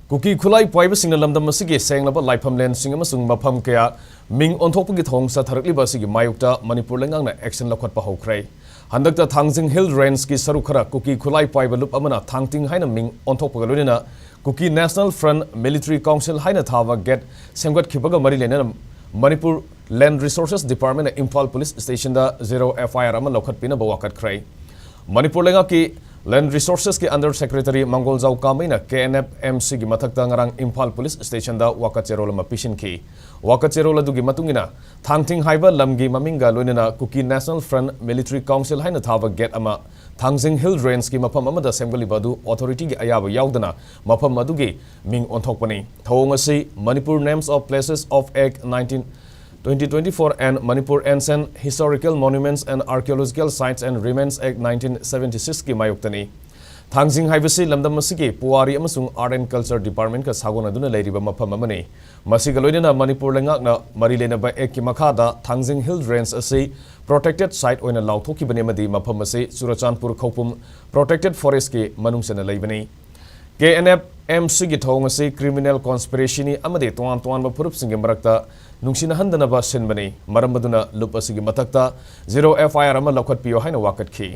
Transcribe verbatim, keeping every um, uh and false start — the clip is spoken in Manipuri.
ꯀꯨꯀꯤ ꯈꯨꯠꯂꯥꯏ ꯄꯥꯏꯕꯁꯤꯡꯅ ꯂꯝꯗꯝ ꯑꯁꯤꯒꯤ ꯁꯦꯡꯂꯕ ꯂꯥꯏꯐꯝꯂꯦꯟꯁꯤꯡ ꯑꯃꯁꯨꯡ ꯃꯐꯝ ꯀꯌꯥ ꯃꯤꯡ ꯑꯣꯟꯊꯣꯛꯄꯒꯤ ꯊꯧꯑꯣꯡ ꯆꯠꯊꯔꯛꯂꯤꯕ ꯑꯁꯤꯒꯤ ꯃꯥꯌꯣꯛꯇ ꯃꯅꯤꯄꯨꯔ ꯂꯩꯉꯥꯛꯅ action ꯂꯧꯈꯠꯄ ꯍꯧꯈ꯭ꯔꯦ꯫ ꯍꯟꯗꯛꯇ ꯊꯥꯡꯖꯤꯡ Hill Rangeꯀꯤ ꯁꯔꯨꯛ ꯈꯔ ꯀꯨꯀꯤ ꯈꯨꯠꯂꯥꯏ ꯄꯥꯏꯕ ꯂꯨꯞ ꯑꯃꯅ ꯊꯥꯡꯇꯤꯡ ꯍꯥꯏꯅ ꯃꯤꯡ ꯑꯣꯟꯊꯣꯛꯄꯒ ꯂꯣꯏꯅꯅ Kuki National Front Military Council ꯍꯥꯏꯅ ꯊꯥꯕ gate ꯁꯦꯝꯒꯠꯈꯤꯕꯒ ꯃꯔꯤ ꯂꯩꯅꯅ Manipur Land Resources Departmentꯅ Imphal Police Stationꯗ zero F I R ꯑꯃ ꯂꯧꯈꯠꯄꯤꯅꯕ ꯋꯥꯀꯠꯈ꯭ꯔꯦ꯫ ꯃꯅꯤꯄꯨꯔ ꯂꯩꯉꯥꯛꯀꯤ Land Resourcesꯀꯤ Under Secretary ꯃꯪꯒꯣꯜꯖꯥꯎ ꯀꯥꯃꯩꯅ K N F M Cꯒꯤ ꯃꯊꯛꯇ ꯉꯔꯥꯡ ꯏꯝꯐꯥꯜ Police Stationꯗ ꯋꯥꯀꯠ ꯆꯦꯔꯣꯜ ꯑꯃ ꯄꯤꯁꯤꯟꯈꯤ꯫ ꯋꯥꯀꯠ ꯆꯦꯔꯣꯜ ꯑꯗꯨꯒꯤ ꯃꯇꯨꯡ ꯏꯟꯅ, ꯊꯥꯡꯊꯤꯡ ꯍꯥꯏꯕ ꯂꯝꯒꯤ ꯃꯃꯤꯡꯒ ꯂꯣꯏꯅꯅ Kuki National Front Military Council ꯍꯥꯏꯅ ꯊꯥꯕ gate ꯑꯃ ꯊꯥꯡꯖꯤꯡ Hill Rangeꯀꯤ ꯃꯐꯝ ꯑꯃꯗ ꯁꯦꯝꯒꯠꯂꯤꯕ ꯑꯗꯨ authorityꯒꯤ ꯑꯌꯥꯕ ꯌꯥꯎꯗꯅ ꯃꯐꯝ ꯑꯗꯨꯒꯤ ꯃꯤꯡ ꯑꯣꯟꯊꯣꯛꯄꯅꯤ꯫ ꯊꯧꯑꯣꯡ ꯑꯁꯤ Manipur Names of Places of Act nineteen, twenty twenty-four and Manipur Ancient Historical Monuments and Archaeological Sites and Remains Act nineteen seventy-sixꯀꯤ ꯃꯥꯌꯣꯛꯇꯅꯤ꯫ ꯊꯥꯡꯖꯤꯡ ꯍꯥꯏꯕꯁꯤ ꯂꯝꯗꯝ ꯑꯁꯤꯒꯤ ꯄꯨꯋꯥꯔꯤ ꯑꯃꯁꯨꯡ Art and Culture Departmentꯀ ꯁꯥꯒꯣꯟꯅꯗꯨꯅ ꯂꯩꯔꯤꯕ ꯃꯐꯝ ꯑꯃꯅꯤ꯫ ꯃꯁꯤꯒ ꯂꯣꯏꯅꯅ ꯃꯅꯤꯄꯨꯔ ꯂꯩꯉꯥꯛꯅ ꯃꯔꯤ ꯂꯩꯅꯕ Actꯀꯤ ꯃꯈꯥꯗ ꯊꯥꯡꯖꯤꯡ Hill Range ꯑꯁꯤ protected site ꯑꯣꯏꯅ ꯂꯥꯎꯊꯣꯛꯈꯤꯕꯅꯤ ꯑꯃꯗꯤ ꯃꯐꯝ ꯑꯁꯤ ꯆꯨꯔꯆꯥꯟꯄꯨꯔ ꯈꯧꯄꯨꯝ Protected Forestꯀꯤ ꯃꯅꯨꯡ ꯆꯟꯅ ꯂꯩꯕꯅꯤ꯫ K N F M Cꯒꯤ ꯊꯧꯑꯣꯡ ꯑꯁꯤ criminal conspiracyꯅꯤ ꯑꯃꯗꯤ ꯇꯣꯉꯥꯟ ꯇꯣꯉꯥꯟꯕ ꯐꯨꯔꯨꯞꯁꯤꯡꯒꯤ ꯃꯔꯛꯇ ꯅꯨꯡꯁꯤꯅꯍꯟꯗꯅꯕ ꯁꯤꯟꯕꯅꯤ꯫ ꯃꯔꯝ ꯑꯗꯨꯅ ꯂꯨꯞ ꯑꯁꯤꯒꯤ ꯃꯊꯛꯇ zero F I R ꯑꯃ ꯂꯧꯈꯠꯄꯤꯌꯨ ꯍꯥꯏꯅ ꯋꯥꯀꯠꯈꯤ꯫